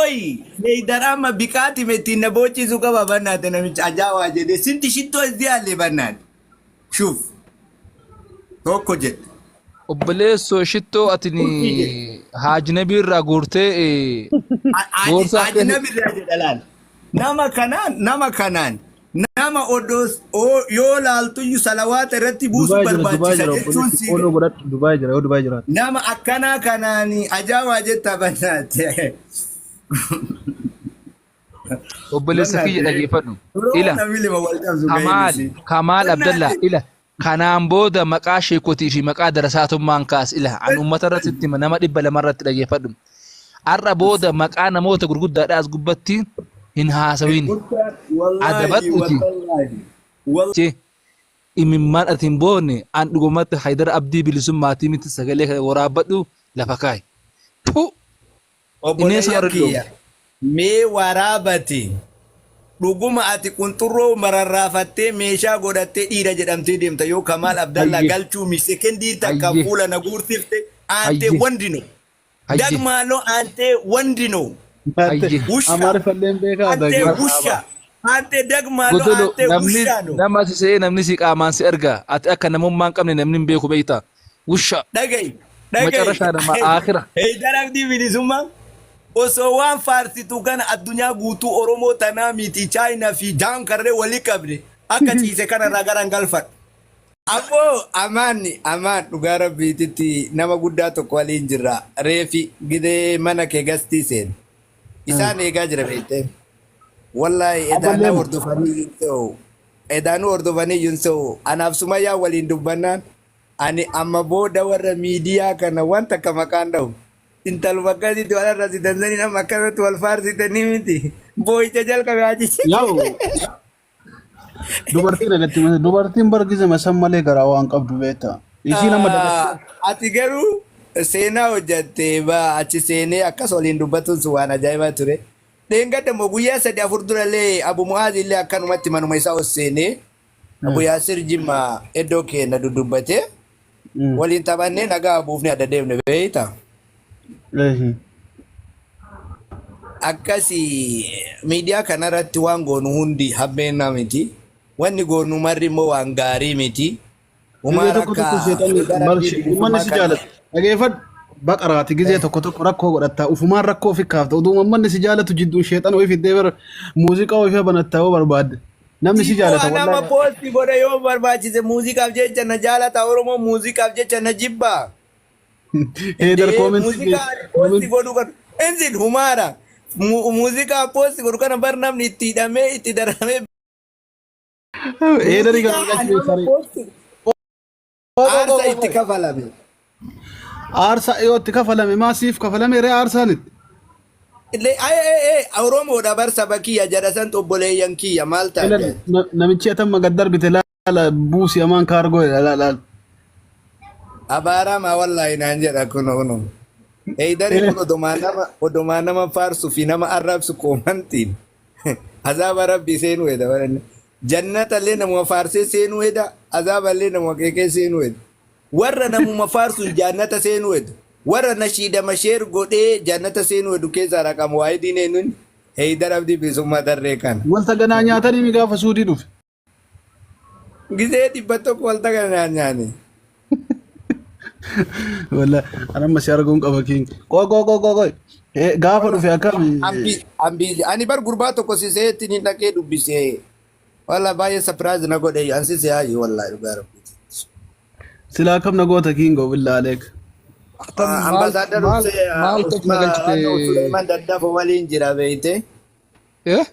Qoyi Heydar amma biqaati ittiin na boochisu qaba bannaate namicha ajaa'aa jedhe sinti shittoo itti yaalle bannaate. Shuuf tokko jedhe. Obboleessoo shittoo atini Urfii jedhe. haajinabii irraa guurtee boorsaa Haji keessa nabi irraa jedha laal. Nama kanaan nama kanaan nama odoo yoo laaltuyyuu salawaata irratti buusuu Dubaay jira, Dubaay barbaachisa jira jechuun obboleessi si qooloo godhadhu Dubaay jira yoo Dubaay jiraate. nama akkanaa kanaan ajaa'aa jetta bannaate. Obboleessa kiyya Bannaate. dhageeffadhu. Oromoo Ila namni lima wal cabsu ga'een Kamaal isii. Kamaal Abdallaa Bannaate. ila kanaan booda maqaa sheekotii fi maqaa darasaatummaan kaas ila an uummata irratti itti hima nama 200 irratti dhageeffadhu. Har'a booda maqaa namoota gurguddaadhaa as gubbatti hin haasawin. Guddaan wallaahi Adabadhuuti. wallaahi. Wallaahi. Che imimmaan ati hin boonne an dhugumatti Haydar Abdii Bilisummaatii miti sagalee kana waraabbadhu lafa kaa'i. Pu! Inee Obboleeyyan warri kiyya mee waraabati dhuguma ati qunxurroo mararraafattee meeshaa godhattee dhiira jedhamtee deemta yoo Kamaal Abdallaa Hayyee. galchuu mi sekendii takka Hayyee. fuula na guursifte aantee Hayyee. wandino Hayyee. dagmaaloo aantee wandino Hayyee. wusha Amaariffallee beekaa aantee dagmaa. wusha aantee dagmaaloo Godolo aantee namni wushaano nama si se'ee namni si qaamaan si arga ati akka namummaa hin qabne namni hin beeku beekta. Wusha. Dhaga'i dhaga'i Macarrashaa nama aakhira. Heydar Abdii Bilisummaa osoo waan faarsitu kana addunyaa guutuu Oromoo tanaa miti Chaayinaa fi Jaankarree walii qabde akka ciise kanarraa garan galfadhu. Abboo amaan amaan dhugaa rabbiititti nama guddaa tokko waliin jirra reefi gidee mana kee gastii seen isaan eegaa jira beektee wallaahi edaanaa Aballeen hordofanii hin ta'u edaanuu hordofanii hin ta'u anaaf sumayyaa waliin dubbannaan Ani amma booda warra miidiyaa kana waan takka maqaan dhahu. Intaluma akkasitti wal arrabsitan saniin amma akkanatti wal faarsitanii miti. Boo'icha jalqabe hajichi. Yaa'u dubartiin agatti dubartiin bargizema san malee garaa waan qabdu beekta. Isii nama dagattee. Ati garuu seenaa hojjatte ba achi seenee akkas waliin dubbatuun sun waan ajaa'ibaa ture. Dheengadda immoo guyyaa sadi afur durallee Abu Mu'aaz illee akkanumatti manuma isaa ol seenee Abu Yaasir Jimma iddoo keenya duddubbate waliin taphannee nagaa buufnee adda deemne beekta. Akkasi miidiyaa kanarratti waan goonu hundi hammeenna miti. Wanni goonu marri immoo waan gaarii miti. Gizee Umaan tokko akka tokko seexanni gara bar Rabbii uummanni bilisummaa si kana. jaalata. Dhageeffadhu baqaraati gizee tokko tokko rakkoo godhatta ufumaan rakkoo ofi kaafta utuu uummanni si jaalatu jidduu sheexana ofii fiddee bara muuziqaa ofii banatta yoo barbaadde namni si Siifoo jaalata anama wallaahi. poosti godha yoo barbaachise muuziqaaf jecha na jaalata Oromoo muuziqaaf jecha na jibba. Heedar Indee koomentii muuziqaa ani poosti godhu kan inzil humaara muuziqaa poosti godhu kana bar namni itti hidhamee itti daramee Heedarii muuziqaa kana anama saree. poosti aarsa itti kafalame. Aarsaa yoo itti kafalame maa siif kafalame ree aarsaan itti. Illee ay ay ay Oromoodha bar saba kiyya jedha san obboleeyyan kiyya maal Ila taate. namichi atamma gad darbite laala buusi amaan kaargoo jedha laala. Abaaramaa wallaahi naan jedha kuno kuno. Heydari kun odomaa nama faarsu fi nama arrabsu koomantiin azaaba rabbii seenuu heda baranne. Jannata illee namuma faarsee seenuu heda azaaba illee namuma qeeqee seenuu heda. Warra namuma faarsuun jannata seenuu hedu. Warra nashiidama sheer godhee jannata seenuu hedu keessaa raqam waahidiin eenyuun Heydar Abdii Bilisummaa tarree kana. Walta ganaa nyaatanii mi gaafa suudii dhufe. Gisee 100 walta ganaa nyaane. Walla anamma si arguun qaba king. Qoo qoo qoo qoo qoo. Gaafa dhufe akkam. Ambi ambi ani bar gurbaa tokko si seetti ni dhaqee dubbisee. Walla baay'ee surprise na godhe ansi si haayi wallahi dhugaa rabbiiti. Silaa akkam na goota kiingoo billaa aleek. Atam maal Ambaasaadar maal maal tokko na galchite Suleiman Daddafo waliin jira beeyte. eh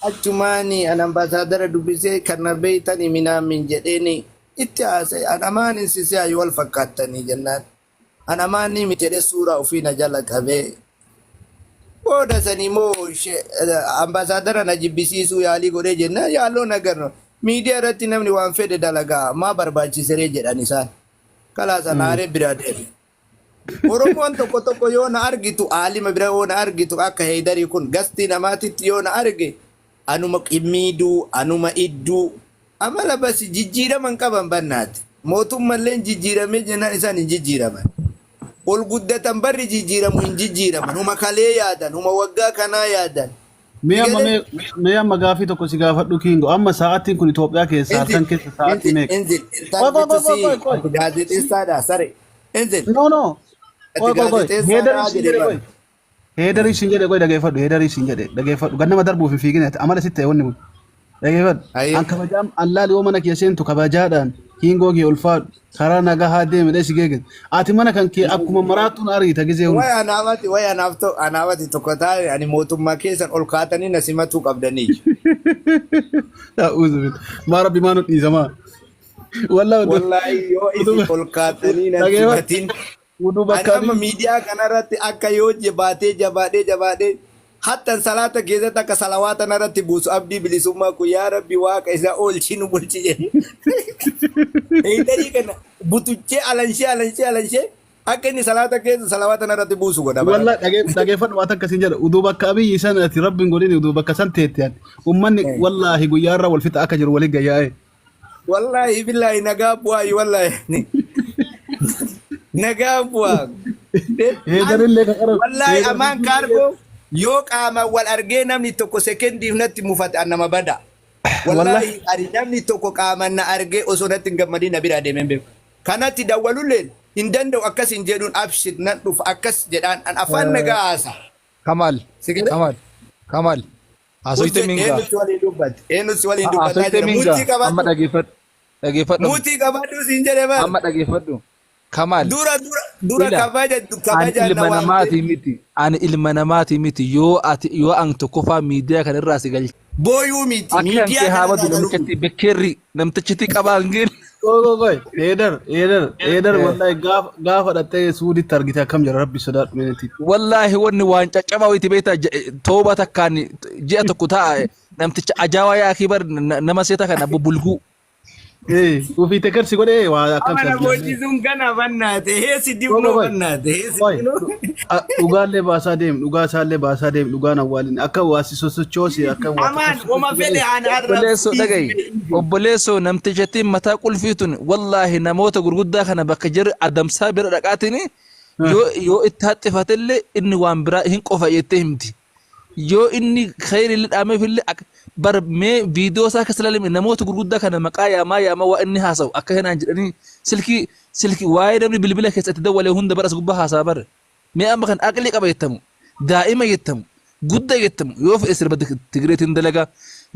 Achumaani an ambaasaadara dubbisee kan na beeytani minaamin jedheeni itti haasa'e an amaanin si si'aayi wal fakkaattanii jennaan. An amaanii miti jedhee suuraa ofii na jala qabee booda sanii moo ambaasaadara na jibbisiisuu yaalii godhee jennaan yaaloo nagarno miidiyaa irratti namni waan fedhe dalagaa maa barbaachisiree jedhan isaan. Kalaas an aaree biraa deeme. Oromoon tokko tokko yoo na argitu aalima bira yoo na argitu akka heeydarii kun gastii namaatitti yoo na arge anuma qimmiiduu anuma idduu amala basi jijjiirama hin qaban bannaati. Mootummalleen jijjiiramee jennaan isaan hin jijjiiraman. Ol guddatan barri jijjiiramu hin jijjiiraman. Huma kalee yaadan, huma waggaa kanaa yaadan. Mee amma Sigalee? mee mee amma gaafii tokko si gaafadhu Kingo. Amma sa'aatiin kun Itoophiyaa keessa Inzil, halkan keessa sa'aatii inzil, meeqa? inzil. Qoy qoy Intalli qoy qoy si qoy qoy. ati gaazexeessaadha sare. Inzil, No no. ati Qoy qoy qoy. Heedarii gaazexeessaadha siin jedhe jedhe bara. qoy. Heedarii siin jedhe qoy dhageeffadhu. Heedarii siin jedhe dhageeffadhu. Gannama darbuuf hin fiigin ati amala sitti ta'e wanni kun. Dhageeffadhu. Ayyee. An kabajaan allaali yoo mana kee seentu kabajaadhaan kiingoo kee ulfaadhu karaa nagahaa deemi dhee si geegge. Ati mana kan kee akkuma maraattuun ariita gizee hunda. Way anaafati, way anaaf ta'u, anaafati tokko taa'e ani mootummaa keessan ol kaatanii na simatuu qabdanii. A'uuzu billah. Maa rabbi maa nu dhiisamaa. Wallaahi utuu Wallaahi yoo utuu isin ol kaatanii na dhageeffadhu. simatin Utuu ani bakka amma miidiyaa kanarratti akka yoo jabaatee jabaadhee jabaadhee hattan salaata keessatti akka salawaata narratti buusu abdii bilisummaa kun yaa rabbi waaqa isaa oolchii nu bulchi jedhe. Heeydarii kana butuchee alanshee alanshee alanshee akka inni salaata keessa salawaata narratti buusu godha bara. Wallaahi dhageeffadhu waan takka siin jedha. Utuu bakka abiyyi san ati rabbiin godhin utuu bakka san teette ati. Ummanni wallaahi guyyaarra wal fixa akka jiru waliin gayyaa'e. Wallaahi billaahi nagaa bu'aa wallaahi. Nagaa bu'aa. Heedarillee kan qara. Wallaahi amaan kaargoo yoo qaamaan wal argee namni tokko sekendiif natti mufate an nama bada. Wallaahi ani namni tokko qaamaan na argee osoo natti hin gammadin na biraa deemee hin beeku. Kanatti dawwalulleen hin danda'u akkas hin jedhuun abshir nan dhufa akkas jedhaan an afaan nagaa haasa. Kamal, Si galee? Kamal, Kamal. Haasofte Eenyu mingaa. si waliin dubbate? Eenyu si waliin dubbataa Haasofte jira? mingaa. Muutii Amma qabadhu. dhageeffadhu. Dhageeffadhu. Muutii qabadhu siin jedhe bara. Amma dhageeffadhu. Kamal. Dura dura dura Ila. kabaja Ani kabaja na ilma waamte. namaatii miti. Ani ilma namaatii miti. Yoo ati yoo an tokkoffaa miidiyaa kana irraa si galche. Booyuu miti. Akka kan Miidiyaa kee haa kanarraa badu galuu namichatti bekkeerri namtichatti qabaa hin geenne. Qoy qoy qoy. Heedar heedar heedar wallaahi gaafa gaafa dhattee suuditti argite akkam jira rabbi sodaadhu miti. Wallaahi wanni waan caccabaa wayitii beektaa tooba takkaan ji'a tokko taa'a namticha ajaawaa yaakii bar nama seeta kana bulguu. Eh ufii tekersi godhee waa akkam Amma si na argite. boojjisuun kana bannaate. Heessi Qoy dibnoo qoy qoy. bannaate. Heessi Qoy dibnoo. dhugaallee baasaa deem dhugaa isaallee baasaa deem dhugaan awwaalin akka waa si sosochoosi akka waa Amaan tokko wama fedhe an Obboleessoo dhagayi. arrabsiisi. Obboleessoo namtichatti mataa qulfii tun wallaahi namoota gurguddaa kana bakka jirri adamsaa bira dhaqaatiin yoo itti haxxifatellee inni waan biraa hin qofa jettee himti. Yoo inni khayrillee dhaameefillee bar mee viidiyoo isaa keessa ilaalame namoota gurguddaa kana maqaa yaamaa yaamaa waa inni haasa'u akka kanaan jedhanii silkii silkii waa'ee namni bilbila keessa itti dawwalee hunda bara as gubbaa haasa'a bare. Mee amma kan aqlii qaba jettamu daa'ima jettamu gudda jettamu yoo fedhe sirba Tigreetiin dalagaa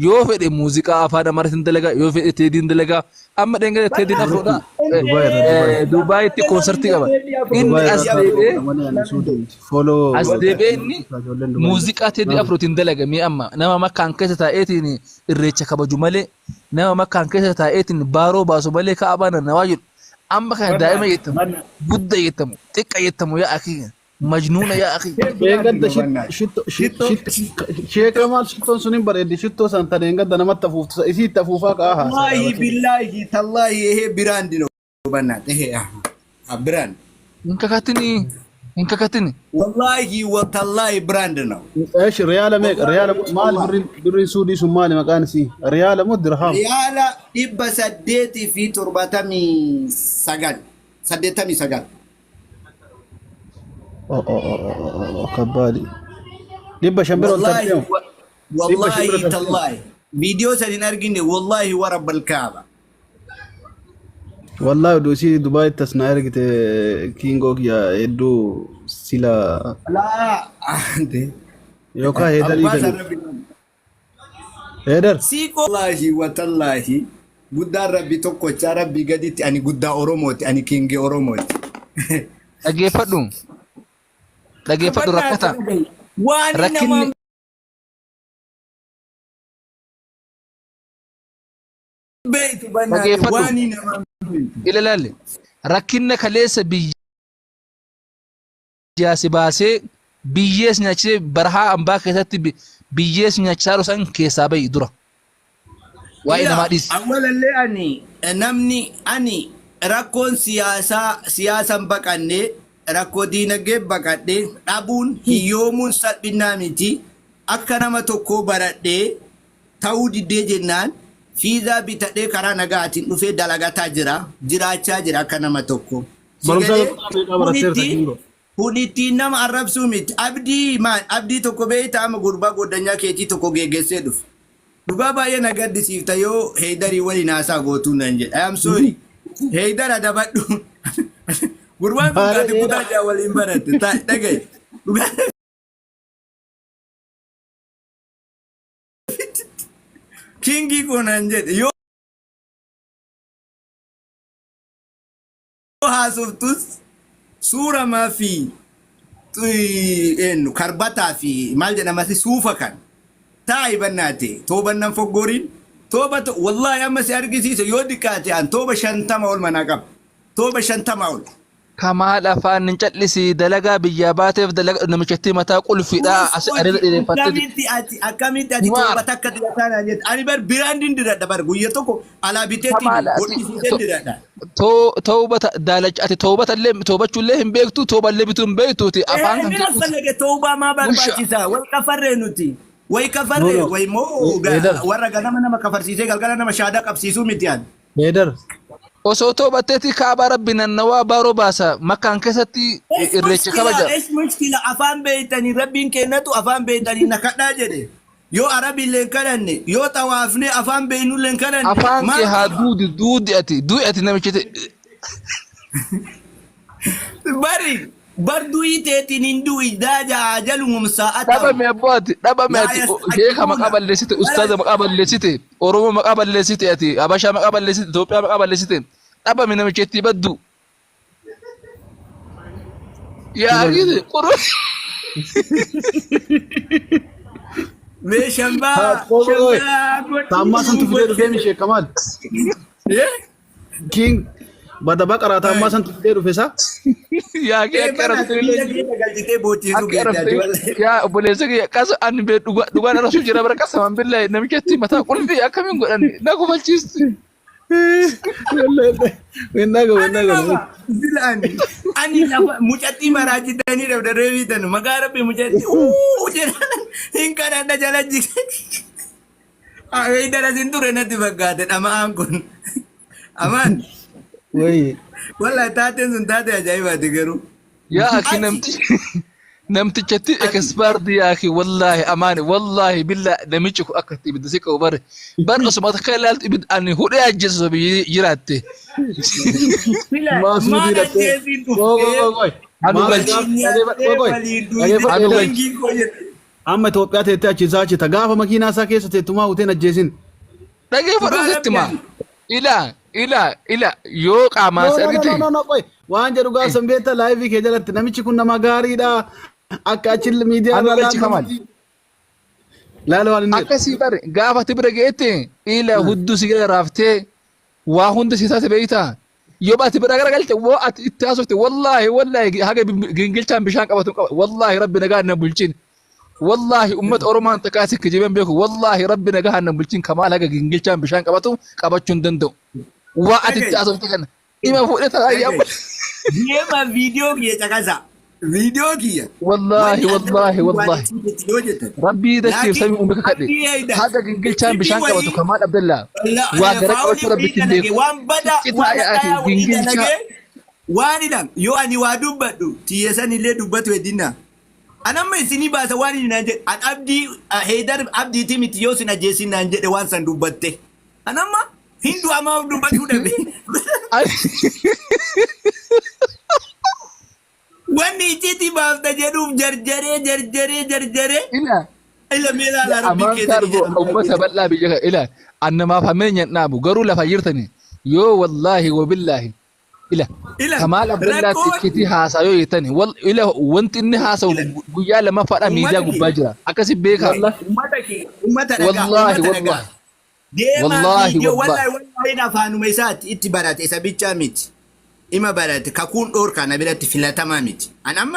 yoo fedhe muuziqaa afaan Amaaratiin dalagaa yoo fedhe teediin dalagaa amma dheengadda teediin afroodha Dubaay irra Dubaay. Dubaayitti koonsartii qaba. Inni Dubaay as irra deebi'ee malee ani suudii miti. Follow as deebi'ee inni ijoolleen Dubaay. muuziqaa Teedii Afrootiin dalaga mee amma nama makkaan keessa taa'eetiin irreecha kabaju malee nama makkaan keessa taa'eetiin baaroo baasu malee kaabaa naannawaa jedhu amma kana daa'ima jettamu gudda jettamu xiqqa jettamu yaa akii majnuuna yaa akii. Eeggadda shitto shitto sheeka maal shittoon sun hin bareeddi shittoo san tan eeggadda namatti afuuftu isii itti afuufaa ka'aa haasaa. Wallaahi billaahi tallaahi ehee biraandi no bannaate ehee brand. Hin kakatini hin kakatini. Wallaahi wa tallaahi brand no. Eesh riyaala meeqa riyaala maal birriin birriin suudii sun maali maqaan isii riyaala moo dirhaam? Riyaala 879 89. Oh oh oh oh oh kabbaadi. 500 bira ol Wallaahi tarteemu. 500 bira wallaahi tarteemu. tallaahi viidiyoo san hin argine wallaahi wa rabbal kaaba. Wallaahi oduu isii Dubaayitti as na ergite kiingoo kiyya hedduu sila Laa yookaan heedarii abbaa kennu. san rabbi. Heedar. Siikoo wallaahi wa tallaahi guddaan rabbi tokkochaa rabbi gaditti ani guddaa Oromooti ani kiingee Oromooti. Dhageeffadhu dhageeffadhu rakkata Waan rakkinni namaan beektu bannaate dhageeffadhu waan namaan beektu. ila ilaalle rakkinna kaleessa biyyaa si baasee biyyees nyaachisee barahaa ambaa keessatti biyyees nyaachisaa jiru san keessaa bahi dura. Waa'ee Ila namaa dhiisi. awwalallee ani namni ani rakkoon siyaasaa siyaasan baqanne rakkoo diinagdee baqadhe dhabuun hiyyoomuun salphinnaa miti akka nama tokkoo baradhee ta'uu diddee jennaan fiizaa bitadhee karaa nagaatiin dhufee dalagataa jira jiraachaa jira akka nama tokko. Si Barumsa galee kutaa meeqaa kun baratteerta ittiin Kiingoo? kun ittiin nama arrabsuu miti. Abdii maal abdii tokko beektaa amma gurbaa goddanyaa keetii tokko geggeessee dhufe. Dhugaa baay'ee na gaddisiifta yoo Heedarii waliin haasaa gootuu nan jedha. I am sorry. Heydar adabadhu. Gurbaan kun Baaree gaati dheeraa. kutaa ja'a waliin baratte. Dhaga'i. Dhugaa kingii koo nan jedhe yoo haasoftus suuramaa fi eenyu karbataa fi maal jedhamasi suufa kan taa'i bannaate toobannan foggoriin tooba wallaahi amma si argisiise yoo diqqaate an tooba 50 ol manaa qaba tooba 50 ol. Kamaal afaan hin callisii dalagaa biyyaa baateef dalaga namichatti mataa qulfiidha as areeda dheereffattee Akkamitti ati akkamitti ati Himaar. tooba takka dibataa naan jette ani bar biraan diradha bar guyya tokko alaa biteetiin Kamaal ati hodhisiiseen diradha. Toobata daalacha ati toobatallee toobachuullee hin beektu tooballee bituu hin beektuuti afaan kan Inni kee asfalage toobaa maa Usha. barbaachisa way kafarree nuti way No, kafarree no. way moo Heydar. warra ganama nama kafarsiisee galgala nama shaadaa qabsiisuu miti ani. Heydar. Osoo toobatteeti kaabaa rabbi nannawaa baaroo baasa makkaan keessatti irreecha kabaja. Es mushkila afaan beeytanii rabbiin kennatu afaan beeytanii na kadhaa jedhe yoo arabillee hin kadhanne yoo xawaafne afaan beeynullee hin kadhanne Afaan kee maal haa duudi duudi ati du'i ati namichi bari bar du'ii teetiin hin du'i daaja ajaluhum sa'atahu Dhabame abboo ati dhabame laa ati sheeka maqaa yasta'jiluuna balleessite ustaaza maqaa balleessite oromoo maqaa balleessite ati habashaa maqaa balleessite Itoophiyaa maqaa balleessite dhabame namicha itti baddu. Yaa argite quru. Mee shambaa Qoy qoy. shambaa Taammaa santu fidee dhufee mishee Kamaal. Eh? King bada baqaraa taammaa santu fidee dhufe isaa. Yaa kee Eh, akka bana arabsee biyya keessa galchitee boochisuu akka geette ati arabsee wallahi. yaa obboleessa kiyya qasa ani bee dhugaa dhugaan arabsuu jira bara qasaman billahi namicha itti mataa qulfii akkamiin godhan na kofalchiisti. Hin dhagahu hin Ani dhagahu. nama sila ani ani lafa mucattii maraachitanii dhabdarree biitan maqaa rabbi mucattii uu jedhan hin kadhadha jala jige. Darasin ture natti fakkaate dhama'aan kun. Amaan Wayi. wallahi taateen sun taatee ajaa'ibaati garuu. Yaa akhi Ati namtichi namtichatti ekspertii yaa akhi wallaahi amaani wallaahi billaa namichi kun akka itti ibidda si qabu bare bar osuma takka ilaaltu ibidda ani hudhee ajjeesu biyyi jiraatte. Sila Maa suutii maal hidhattee. ajjeesiin Qoy qoy dhuftee qoy qoy. Anu Maa galchi. waliin dhageeffadhu nyaattee qoy qoy. waliin Dhageeffadhu duutee Anu Heydar. galchi. kingii koo jette. Amma Itoophiyaa teettee achi isaa achi ta gaafa makiinaa isaa keessa teettumaa huteen ajjeesin. Dhageeffadhu Dhugaa sitti rabbi maa ani. ilaa ilaa ilaa yoo qaamaan No si no no argite no no no qoy. Waan jedhu gaafa san beekta laayivii kee jalatti namichi kun nama gaariidha. Akka achi miidiyaa Anu irraa galchi Kamal. laallu. Laala waan inni jedhu. Akkasii bare gaafa ati bira geette ila hudduu si gara raaftee waa hunda si taate beektaa. Yoo ati bira garagalte woo ati itti haasofte wallaahi wallaahi haga gingilchaan bishaan qabatu qaba wallaahi rabbi nagaa nan bulchin wallaahi ummata Oromoon takkaa si kijibeen beeku wallaahi rabbi nagaa nan bulchin kamaal haga gingilchaan bishaan qabatu qabachuu hin danda'u. Waa ati itti Dhaga'i. haasofte kana ima fuudhee taraa Dhaga'i. yaabba. Deema viidiyoo kiyya caqasa. Viidiyoo kiyya. Wallaahi Wanni adda wallaahi waan wallaahi. itti yoo jettan. Rabbii dachiif Laakiin samii uume kakadhe. abdii eeyda. Haga gingilchaan Itti bishaan qabatu wayii Kamaal Abdallaa. Waa gara faawulii qabachuu wayii rabbitti hin dalage beeku. waan bada Citaa waan yaa'ati hadhayaa wayii gingilchaa. dalage waan idam yoo ani waa dubbadhu tiyya san illee dubbatu hedinna. An amma isinii baasa waan inni naan jedhe an abdii Heydar abdiitii miti yoo sin ajjeesin naan jedhe waan san dubbatte. An amma hin du'amaaf dubbachuu dhabe. Wanni icciitii baafta jedhuuf jarjaree jarjaree jarjaree Ila ila mee ilaalaa rabbii amaan keessanii kaargoo jedhamu ummata bal'aa biyya kana ila an namaaf hammeenya hin dhaabu garuu lafa jirtani yoo wallaahi wabillaahi ila Ila Kamaal Abdallaatti rakkoon icciitii haasaa yoo jettani wal ila wanti inni haasa'u ila guyyaa lammaffaadha miidiyaa ummata gubbaa kee jira akkasi beekaa ummata kee ummata dhagaa wallaahi ummata dhagaa wallaahi deemaa wallaahi viidiyoo wallaahi wallahi wallahi afaanuma isaatti itti barate isa bichaa miti ima barate kakuun dhoorkaa na biratti filatamaa miti an amma.